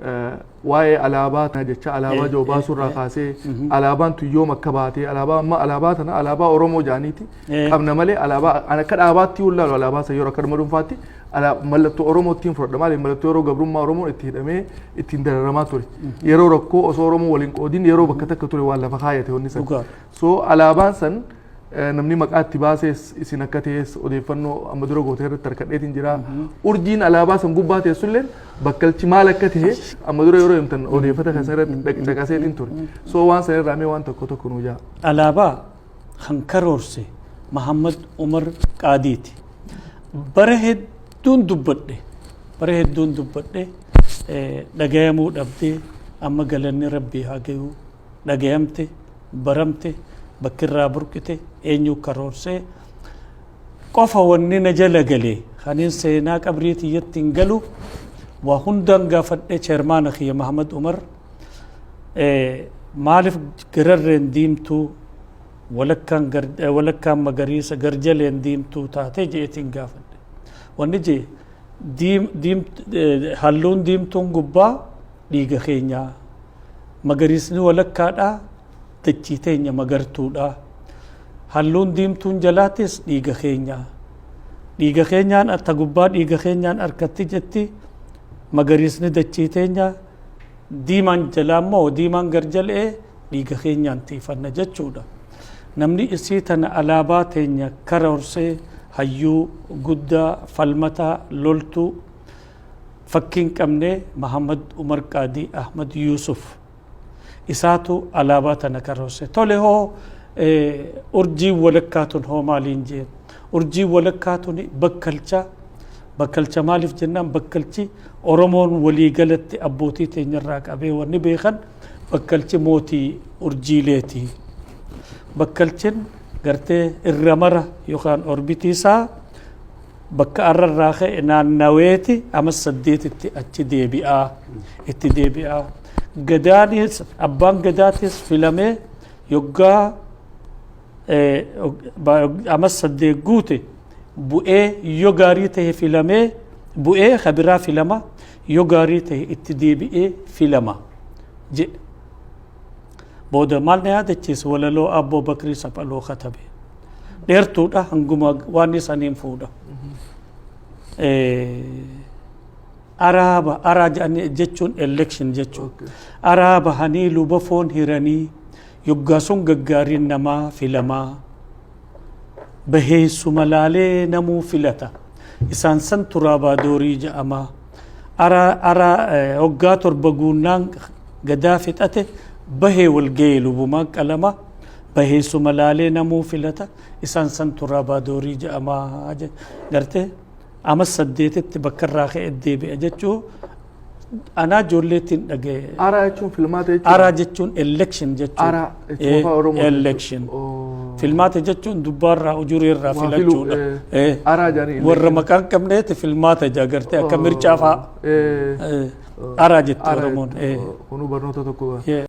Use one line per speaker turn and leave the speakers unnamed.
Waa'ee alaabaa tana jecha alaabaa jiru baasuurraa kaasee, alaabaan tun yoom akka baatee, alaabaa amma alaabaa tana alaabaa Oromoo jaaniiti qabna malee, alaabaa an akka dhaabaatti hulaalu, alaabaa san yeroo akka dhuma dhuunfaatti mallattoo Oromoo ittiin fudhadha. Maaliif? Mallattoo yeroo gabrummaa Oromoon itti hidhamee ittiin dararamaa ture, yeroo rakkoo osoo Oromoo waliin qoodin yeroo bakka takka ture waan lafa kaayate wanni san. So alaabaan san namni maqaa itti baasees isin akka ta'es odeeffannoo amma dura gootee irratti harkadheetiin jira. Urjiin alaabaa san gubbaa teessulleen bakkalchi maal akka ta'e amma dura yeroo himtan odeeffata kan irratti caqaseetiin ture. So waan san irraa mee waan tokko tokko nuu jaa.
Alaabaa kan karoorse Mahammad Umar Qaadiiti. Bara hedduun dubbadhe, bara hedduun dubbadhe, dhagayamuu dhabdee, amma galanni Rabbii haa gayu, dhagayamte, baramte, bakkirraa burqite. Eenyu karoorsee qofa wanni na jala galee kanin seenaa qabrii tiyyatti hin galu. Waa hundaan gaafadhe chairman kiyya Mahamad Umar, maaliif gararreen diimtuu, walakkaan walakkaan magariisa, garjaleen diimtuu taate jeetiin gaafadhe. Wanni jee diim halluun diimtuun gubbaa dhiiga keenyaa, magariisni walakkaadhaa dachii teenya magartuudha, halluun diimtuun jalaatis dhiiga keenyaa, dhiiga keenyaan ta gubbaa dhiiga keenyaan harkatti jetti, magariisni dachii teenya, diimaan jalaa immoo, diimaan garjalee dhiiga keenyaan tiifanna jechuudha. Namni isii tana alaabaa teenya karoorsee hayyuu guddaa, falmataa, loltuu fakkiin qabne, Mahamad Umar Qaadii Ahmad Yusuf, isaatu alaabaa tana karoorse. Tole, hoo urjiin walakkaa tun hoo maaliin jeen? Urjiin walakkaa tun bakkalcha. Bakkalcha maaliif jennaan, bakkalchi Oromoon waliigalatti abbootii teenyarraa qabee wanni beekan, bakkalchi mootii urjiileeti. Bakkalchin gartee irra mara yookaan orbitii isaa bakka arrarraa ka'e naannaweeti ama saddeetitti achi deebi'aa, itti deebi'aa. Gadaanis, abbaan gadaatis filamee yoggaa ama 8 guute bu'ee, yoo gaarii ta'e filamee bu'ee kabiraa filama, yoo gaarii ta'e itti deebi'ee filama jedhe. Booda maal na yaadachiise? Walaloo Abboo Bakrii Saphaloo katabe dheertuudha, hanguma waan isaniin fuudha. Araaba araa jedhanii jechuun election jechuun araa bahanii luba foon hiranii, yoggaa sun gaggaariin namaa filamaa, baheessuma laalee namuu filata, isaan san turaabaa doorii jedhama. Araa araa hoggaa 7 guunnaan gadaa fixate bahee walga'ee lubumaan qalama, baheessuma laalee namuu filata, isaan san turaabaa doorii jedhama. Gartee ama saddeetitti bakka irraa ka'e deebi'a jechuu anaa ijoolleettiin dhaga'e.
Araa jechuun filmaata jechuudha.
Araa jechuun election jechuudha.
Araa jechuun afaan Oromoo.
Election. Filmaata jechuun dubbaarraa, ujureerraa
Waa filuu,
filachuudha.
Araa jedhanii
Warra
election.
maqaan qabneeti filmaata jaa, gartee akka mircaa fa'aa. Araa jetti
Araa
Oromoon.
Kunuu barnoota tokko.